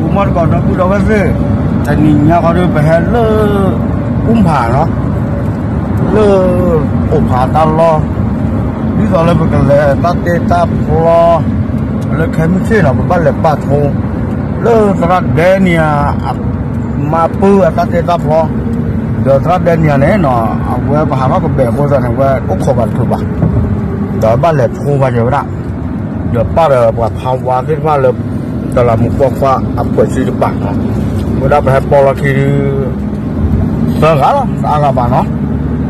ပူမီၢ်တကိးဒီပုၢ်ဒီဝဲၢ်သ့ၣ်, တနံၤညါခီဒီး ပဟဲလၢ အူဖးနီၤ, လၢ အိၣ်ဖးတၢ်လီၢ်, ဒ်သိးလၢပကလဲၤတၢ်တ့တၢ်ဖျီ လၢခဲမုၢ်ဆ့ၣ်နီၤ ပဘၣ်လဲၤပာ်ထီ လၢသရၣ်ဒဲနံၤဧါ မၤပၢအတၢ်တ့တၢ်ဖျီ, ဒီးသရၣ်ဒဲနံၤဧါန့ၣ်နီၤ အဝဲပဟးထီၣ်ကဘဲၣ်အဃိသတးန့ၣ် ဝဲအိၣ်ခိးဘၣ်တချုးဘၣ်, ဒီးဘၣ်လဲၤထီဘၣ်က့ၤဝဲဒၣ်, ဒီးပာ်ဒီးပှၤဖးဝါသ့ၣ်တဖၣ်လၢ တလးမူကွီၢ်ခွါအပှဲၤစ့တပၤနီၤ, ဝဲဒၣ်ပဟဲပိာ်လီၤခံဒုး သၢဂၤလီၤ တအါဂၤဘၣ်နီၤ,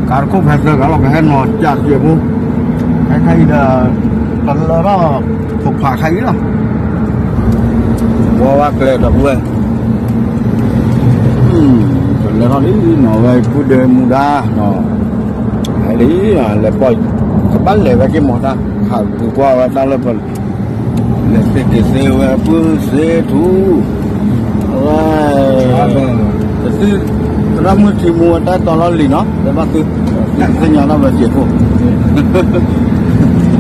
ကါတခိၣ်ဖဲသၢဂၤလီၤ ပဟဲနီၤကၠးစ့ၢ်ဖိ, ဟဲခါအံၤဒီး ပလၢထီၣ် ဖိဖးခါအံၤလီၤ ဝဲဝဲကျဲဒီပုၢ်ဝဲၢ်, ပလၢထီၣ်လံနီၤ ဝဲပုၢ်ဒဲမူဒါနီၤ, ဟဲလံ လဲၤပိာ်, ကဘၣ်လဲၤဝဲက့ၤမီၢ်တၢ် ဟးဂုာ်ကွၢ်ဝဲတၢ်လၢပ လဲၤသ့က့ၤသ့ဝဲပုၢ်စ့ထူ, အဝဲ ပသု သရၣ်မုၣ်ထံမူဝဲတၢ်တီလီၤလံနီၤ တဲဘၣ်သု, သ့ၣ်ညါတၢ်ဘၣ်စ့ၢ်ဖိ,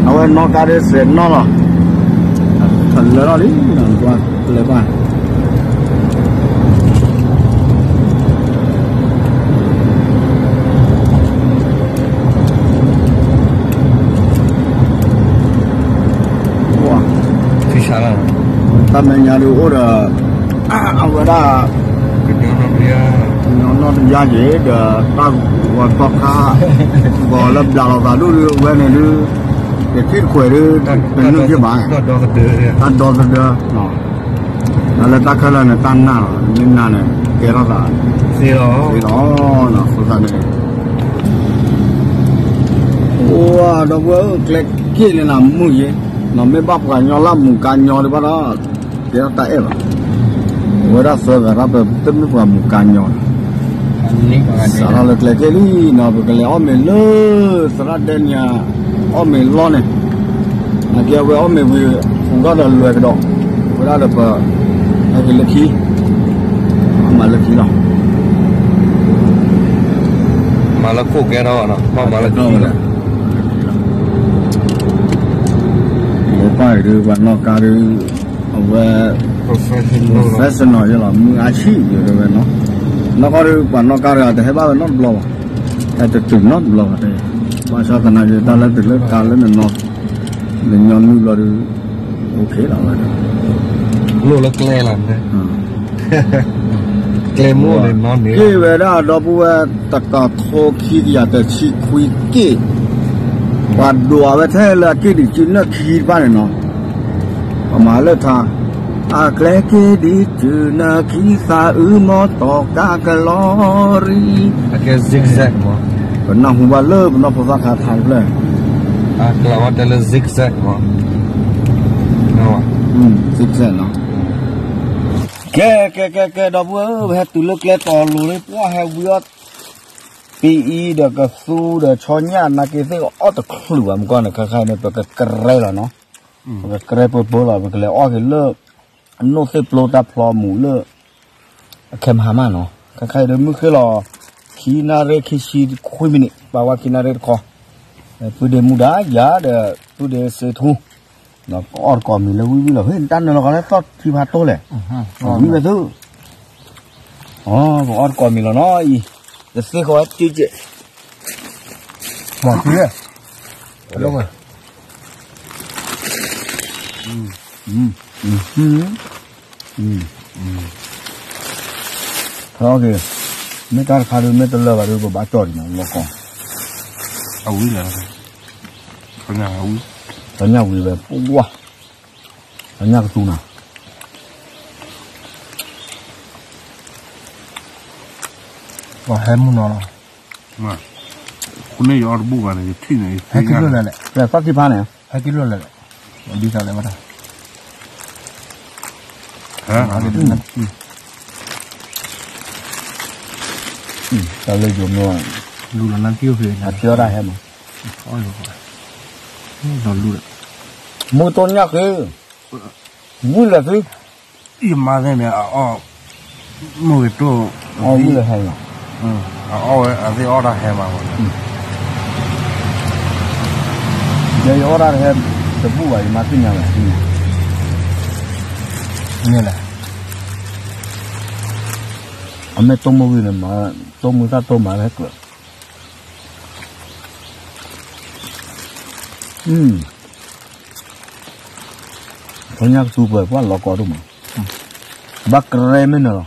အဝဲနီၣ်ကါဒ်စဲးနီၣ်လီၤ, လၢထီၣ်လံ, လဲၤကွၢ် တၢ်မဲာ်ညါဒုးအိၣ်ဒီး အဝဲဒၣ် ကညီနီၣ်တယၢ်က့ၤ ဒီးတၢ်ဂီၤသီခါ ဂီၤလၢဘျးလီၤသးဒိၣ်ဒုး အဝဲန့ၣ်ဒုး ယထံၣ်တခွဲးဒုး တနုာ်က့ၤဘၣ်, တၢ်ဒီသဒၢ, တၢ်လၢတၢ်ခဲလၢာ်န့ၣ် တၢ်နာ်လီၤ မ့ၢ်နာ်န့ၣ် ကဲထီၣ်သး သ့လီၤ, အဃိသတးန့ၣ် အိၣ်ဒီပုၢ်ဝဲၢ် ကျဲက့ၣ်န့ၣ်နၤမုာ်ယ့ၢ်, မ့ၢ်ဘၣ်ပှၤကညီလၢမူကါညီဒံးဘၣ်ဒီး ကဲထီၣ်တၢ်အဲၣ်ဘၣ်, အဝဲဒၣ်သၢဂၤတၢ်ပတမ့ၢ်ပှၤမူကါညီ, စးထီၣ်လၢကျဲက့ၣ်လံနီၤ ပကလဲၤအီၣ်မ့ၤလၢ သရၣ်ဒဲနံၤဧါ အီၣ်မ့ၤလီၢ်န့ၣ်, နာ်က့အဝဲအီၣ်မ့ၤဝံၤ ဟူးထီၣ်ဒီးလွဲၤကဒီး, ဝဲဒၣ်ဒီးပ ဟဲက့ၤလၢခံ, မၤလၢခံလီၤ, မၤလၢခိၣ်ကဲထီၣ်ဘၣ်နီၤ ဘၣ်မၤလၢခံလီၤ, ပှၤပၢ်အံၤဒုး ပှၤနီၣ်ကါဒုး အဝဲ professional ယလီၤ မုၢ်အါဆံၣ်ယတဲဝဲနီၤ, နီၢ်ကီၢ်ဒုး ပှၤနီၣ်ကါတဂၤ တဟဲဘၣ်ဝဲနီတဘျီဘၣ်, ဟဲတတုၤနီတဘျီဘၣ်တဲ, ဘၣ်ဆၣ်သနာ်က့ တၢ်လၢတုၤလၢကါလၢနနီၤ နညီနုၢ်ဘျီဒုး အိၣ်ခ့လီၤဝဲ, လိၣ်လၢကျဲလီၤ, ကျဲမိၢ်န့ၣ်နီၤန့ၣ် က့ၣ်ဝဲဒၣ်ဒီပုၢ်ဝဲၢ် တကထိခံကယၤတဆံခွံက့ၣ်, ပှၤဒွးဝဲထဲလၢအက့ၣ်ဒံးစုနၢၣ်ခံတဖၣ်န့ၣ်နီၤ, ပမၤလၢထါ, အကျဲက့ၣ်ဒံးစုနၢၣ်ခံသးအုးမီတီကါကလီရံ, အကဲ zigzag မး, ပနၢ်ဟူဘၣ်လၢပနီၢ်ဖိသၣ်ခါထါတဖျၢၣ်, အကျဲဝဲတဲလၢ zigzag မး, zigzag နီၤ, ကဲ ကဲ ကဲ ကဲ ဒီပုၢ်ဝဲၢ် ပဟဲတုၤလၢကျဲတီၤလိၤလံ ပှၢ်ဟဲဝံၤအီၣ် ပအံၤဒီးကသူဒီးဆီညၣ် နာ်က့သ့ၣ်ကအီၣ်တချုးဘၣ် မုၢ်ကီၢ်န့ၣ် ခဲခါအံၤန့ၣ် ပကကရဲလီၤနီၤ, ပကကရဲပၢပၢလီၤ ပကလဲၤအီၣ်က့ၤလၢ အနိၣ်သ့ၣ်ပျိတၢ်ဖျီမူးလၢ အခဲမဟါမးနီၤ, ခဲခါအံၤဒီးမုၢ်ဃ့လီၤ ခံနၣ်ရံၣ်ခံဆံခွံမံးနံး ပာ်ဝဲခံနၣ်ရံၣ်တခီ, ပုၢ်ဒ့မူဒါယၤဒီး ပုၢ်ဒ့စ့ထူ အီၣ်တကိးမံၤလၢဝံၣ်ဝံၣ်လီၤ ဖဲတၢ်နၢၤလီၤကီးလၢသီၣ်ထံဖးတိၢ်လဲၣ်, ဝံၣ်ဝဲသု, အီၣ်တကိးမံၤလီၤနီၤအံၤ, တသ့ဃီဝဲတက့ၢ်, မၤသံ, မ့ၢ်တၢ်တခါဒုး မ့ၢ်တလၢဘၣ်ဒုး ပဘၣ်ကၠီၣ်ဒံးမး လီၤကီ, အဝံၣ်လီၤ, တညၣ်ဝံၤဝဲ ပှၢ်, တညၣ်ကသူနၤ ပှၤဟဲမုၢ်နီၤလီၤ, အဃိန့ၣ်ယအီၣ်တဘူၣ်ဘၣ်န့ၣ် ယထံၣ်န့ၣ် ဟဲက့ၤလိာ်လၢ်လဲၣ်, သီၣ်ခံဖးန့ၣ်, ဟဲက့ၤလိာ်လၢ်လဲၣ်, ဒ်သိးလဲၣ်ဝဲဒၣ်, တၢ်လၢယိၤမ့ၢ်, လူလီၤနၢ်ထံၣ်အိၣ်ဖဲ, အထံအီၣ်တၢ်ဟဲမး, ဒီးလူလီၤ, မုၢ်တိၢ်ညၣ်ဃ့, ဝံၣ်လၢာ်သု ယမါသ့ၣ်န့ၣ် အအီၣ်, မုၢ်ဂ့ၤတိၢ်, အီၣ်ဝံၣ်လၢဟဲလီၤ, အအီၣ်ဝဲအသ့ၣ်အီၣ်တၢ်ဟဲမး, ယဲယအီၣ်တၢ်တဟဲ, တဘူၣ်ဘၣ် ယမါသ့ၣ်ညါဘၣ်, န့ၣ်လဲၣ် အမ့ၢ်တိၢ်မုၢ်ဂံၢ်န့ၣ်မး, တိၢ်မုၢ်သၣ်တိၢ်မးလၢဟဲကြၢး, ဖဲညါကသူပှဲၤပှၢ်လီၤကီဒိၣ်မး, ဘၣ်ကရဲမ့ၢ်နၢၤလီၤ.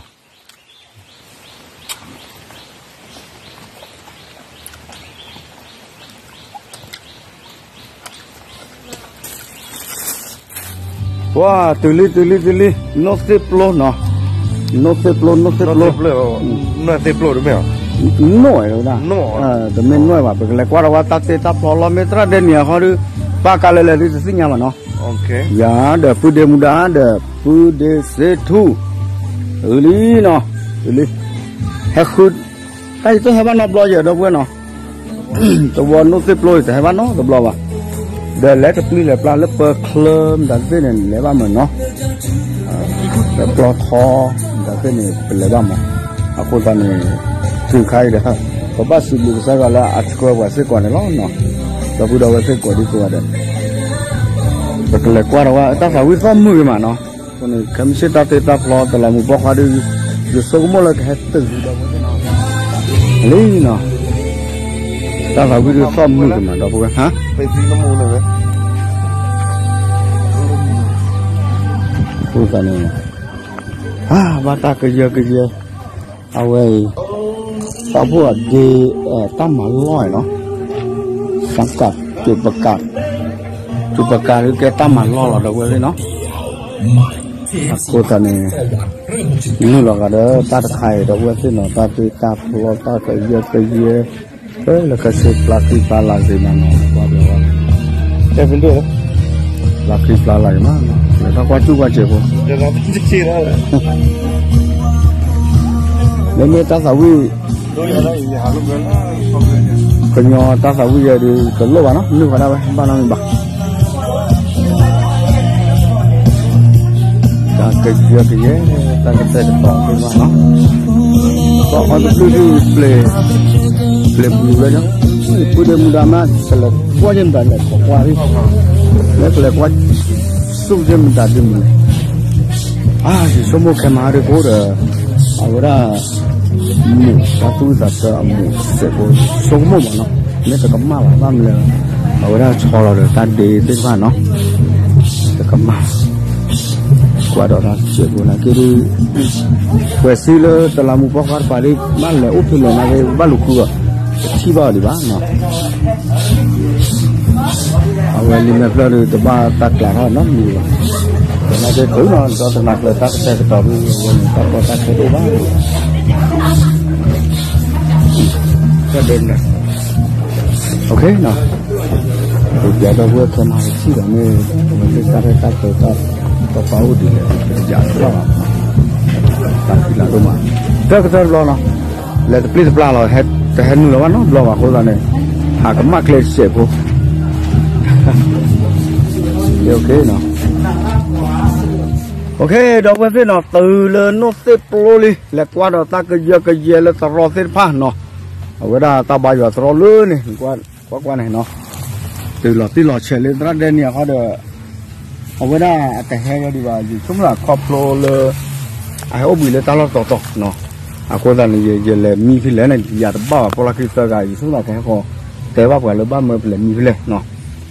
ပှၤ တုၤလံ တုၤလံ တုၤလံ, နိၣ်သ့ၣ်ပျိနီၤ, နိၣ်သ့ၣ်ပျိ နိၣ်သ့ၣ်ပျိ, နိၣ်သ့ၣ်ပျိတမ့ၢ်, နိၣ်ဝဲဒၣ်, တမ့ၢ်နိၣ်ဝဲဘၣ်, ပကလဲၤကွၢ်ဒီးဝဲတၢ်သ့ၣ်တၢ်ဖျီလီၤ, မ့ၢ်သရၣ်ဒဲနံၤအဃီဒီး ပၢ်ကါလဲၤလဲၤဒုးတသ့ၣ်ညါဘၣ်နီၤ, ယၤဒီးပုၢ်ဒ့မူဒါဒီး ပုၢ်ဒ့စ့ထူၣ်, အလံနီၤ, တုၤလံ, ဟဲဃု, တၢ်ယတဟဲဘၣ်နီတဘျီယဲၢ်ဒီပုၢ်ဝဲၢ်နီၤ တဝီနိၣ်သ့ၣ်ပျိအံၤ တဟဲဘၣ်နီတဘျီဘၣ်, ဒီးလဲၤတပျံၤလဲၤပျါလၢပၢချၢမတၤသ့ၣ်န့ၣ် လဲၤဘၣ်မးနီၤ, ဒီးပျီထီမတၤသ့ၣ်န့ၣ် ပလဲၤဘၣ်မး, အဃိသတးန့ၣ် တုၤခါအံၤဒီး ပဘၣ်စံးဘျုးကစၢ်ယွၤလၢအဆှၢပှၤစ့ၢ်ကီးန့ၣ်လီၤ, ဒီပုၢ်ဒီဝဲၢ်စ့ၢ်ကီးဒ်သိးဒီး ပကလဲၤကွၢ်ဒီးဝဲ တၢ်သးဝံၣ်သီၣ်မုာ်ဂ့ၤမးနီၤ, အဃိန့ၣ် ခဲမုၢ်ဆ့ၣ်တၢ်သ့တၢ်ဖျီတလးမူးပိာ်ခွါဒီး ယဆိကမိၣ်လၢကဟဲတုၤဒီး လံနီၤ, တၢ်သးဝံၣ်ဒုးသီၣ်မုာ်ကမးဒီပုၢ်ဝဲၢ်, အဃိသတးန့ၣ် ဘၣ်တၢ်ကယၢကယဲ, အဝဲအံၤ သးဖိအဒ့ တၢ်မၤလီၢ်နီၤ, စကး ကပကး, ကပကးဒုးကဲတၢ်မၤလီၢ်လီၤ ဒီပုၢ်ဝဲၢ်သ့ၣ်နီၤ, အဃိသတးန့ၣ် နုာ်လီၤဂာ်ဒီးတၢ်တခါအံၤ ဒီပုၢ်ဝဲၢ်သ့ၣ်နီၤ, တၢ်သ့တၢ်ဖျီတၢ်ကယၢကယဲ လၢကဆ့ပျၢ်ချံပျၢ်လၢ်ဂ့ၤမးနီၤ, ပျၢ်ချံပျၢ်လၢ်ဂ့ၤမး, လဲၤထီၣ်ကွၢ်စူၣ်ကွၢ်စဲးဖိ, မ့မ့ၢ်တၢ်သးဝံၣ် ကညီတၢ်သးဝံၣ်ယဲဒုး တလိၣ်ဘၣ်နီၤ, နုာ်ဃီဒၣ်ဝဲ ဘၣ်နီတမံၤဘၣ်. တၢ်ကယၢကယဲ တၢ်ကတဲာ်ကတီၤသ့ၣ်တဖၣ်နီၤ, ပှၤအီၣ်တဘျုးဒုး ပျဲၤမုာ်ဝဲဒီး ပုၢ်ဒ့မူဒါမး ကလဲၤကွၢ်ယဲမတၤလဲၣ် ခိးကွၢ်ရံၣ်, လၢကလဲၤကွၢ် စူၣ်ယဲမတၤဒ်မုာ်လဲၣ်. အါ ယဆိကမိၣ်ခဲမးဒီးကအိၣ်ဒီး အဝဲဒၣ် မူး တၢ်သူၣ်ဝံၣ်သးဆၢအမူးစဲးဖိ ဆိကမိၣ်မးနီၤ, မ့ၢ်တကမၣ်ဘၣ် ဘၣ်မနုၤလဲၣ်, အဝဲဒၣ်ဆီလီၤဒီးတၢ်ဒ့သ့ၣ်တဖၣ်နီၤ, တကမၣ်, ကွၢ်ဒီးတၢ်စဲးဖိနာ်က့ဒီး ပှဲၤစံလၢတလးမူးပိာ်ခွါတပၤဒ် ဘၣ်လဲၤအိၣ်ဖဲလဲၣ်နာ်က့ ဘၣ်လူၤဃုအီၤ တထံၣ်ဘၣ်အီၤဒံးဘၣ်နီၤ. အဝဲလံာ်မဲာ်ဖျၢၣ်ဒီး တဘၣ်တၢ်ကျးထီၣ်နီတမံၤဘၣ်. သနာ်က့ တုၤနီၤ ဒီးသနာ်ကျၢၤတၢ်ကတဲာ်ကတီၤဒ် အဝဲန့ၣ် တၢ်ကီတၢ်ခဲတအိၣ်ဘၣ်. ကဒဲန, ပပျဲဒီပုၢ်ဝဲၢ်ခဲမးတထံၣ်ဒီးန့ၣ် အဝဲသ့ၣ်တၢ်ရဲၣ်တၢ်ကျဲၤတၢ် တပာ်အိၣ်ဒ်လဲၣ် ပတယၤသ့ၣ်ဘၣ်. တၢ်ဖံးလၢဒိၣ်မး တၢ်ကတၢၢ်တဘျီနီၤ, လဲၤတပျံၤတပျၢ်လီၤ, တဟဲနုာ်လီၤဘၣ်နီတဘျီဘၣ်အဃိသတးန့ၣ် ဟးကမၣ်ကျဲတစဲးဖိ OK နီၤ. OK ဒီပုၢ်ဝဲၢ်သ့ၣ်နီၤ, တုၤလၢနိၣ်သ့ၣ်ပျိလံ လဲၤကွၢ်ဒီးတၢ်ကယၢကယဲလၢသရီသ့ၣ်တဖၣ်နီၤ, အဝဲဒၣ်တၢ်ဘါယွၤသရီလၢန့ၣ် ကွၢ်ကွၢ်န့ၣ်နီၤ, တုၤလီၤတံၢ်လီၤဆဲးလၢသရၣ်ဒဲနံၤအခီဒီး အဝဲဒၣ်အတဟဲဝဲဒံးဘၣ်, ယဆိကမိၣ်လၢခီဖျိလၢ အဟဲအိၣ်ဘှံးလၢတၢ်လီၢ်တတီၤတီၤနီၤ, အဃိသတးန့ၣ် ယလဲၤမံဖဲလဲၣ်န့ၣ် ယၤတဘၣ်ဘၣ် ဖီလာ်ခံသၢဂၤ ယဆိကမိၣ်လၢကဟဲဃီၤ တဲဘၣ်ပှၤလၢဘၣ်မၢပလဲၤမံဖဲလဲၣ်နီၤ,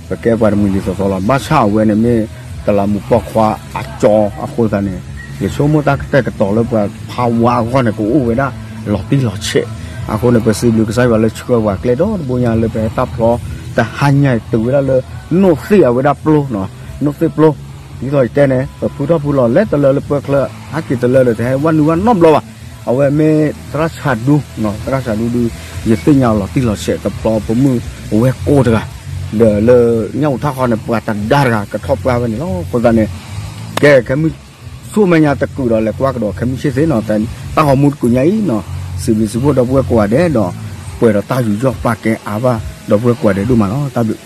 ပကဲပှၤတမှံၤဒ်သိးသိးလီၤ. ဘၣ်ဆၣ်အဝဲန့ၣ်မ့ၢ်တလးမူးပိာ်ခွါအကၠီအဃိသတးန့ၣ် ယဆိကမိၣ်တၢ်ကတဲာ်ကတီၤလၢပှၤဖးဝါအဂီၢ်န့ၣ် ကအိၣ်ဝဲဒၣ်လီၤတံၢ်လီၤဆဲး, အဃိန့ၣ် ပစံးဘျုးကစၢ်ယွၤလၢဆှၢပှၤကျဲဒီတဘိညါလၢပဟဲတၢ်ဖျီ တဟါညါအံၤတုၤဝဲဒၣ်လၢ နိၣ်သ့ၣ်အဝဲဒၣ်ပျိနီၤ, နိၣ်သ့ၣ်ပျိ ဒ်သိးယတဲန့ၣ် ပဖုထီၣ်ဖုလီၤ လဲၤတလၢလၢပၢချၢ ဟဲက့ၤတလၢဒီး တဟဲဝဲနုာ်ဝဲနီတဘျီဘၣ်. အဝဲမ့ၢ်သရၣ်ဆးဒူ သရၣ်ဆးဒူဒုး ယသ့ၣ်ညါအီၤလီၤတံၢ်လီၤဆဲး တပျီပမုၢ်အဝဲၢ်ကိၢ်တဂၤ ဒီးလၢညၣ်အူးထၣ်ဃီန့ၣ် ပှၤတဒါတဂၤ ကထီၣ်ပှၢ်ဝဲန့ၣ်လီၤ. အဃိသတးန့ၣ် ကဲ ခဲမုၢ်ဆူမဲာ်ညါတကုာ်ဒီး လဲၤကွၢ်ကဒီးခဲမုၢ်ဆ့ၣ်သ့ၣ်နီၤ, တၢ်ဂီၤမူတကုာ်ညါအံၤနီၤ, စံးဘျုးစံးဖှိၣ်ဒီပုၢ်ဝဲၢ်ကိးဂၤဒဲးဒီး ပှဲၤဒီးတၢ်ယူးယီၣ်ပာ်ကဲအါဘၣ် ဒီပုၢ်ဝဲၢ်ကိးဂၤဒဲးဒိၣ်မးလီၤ. တၢ်ဘျုး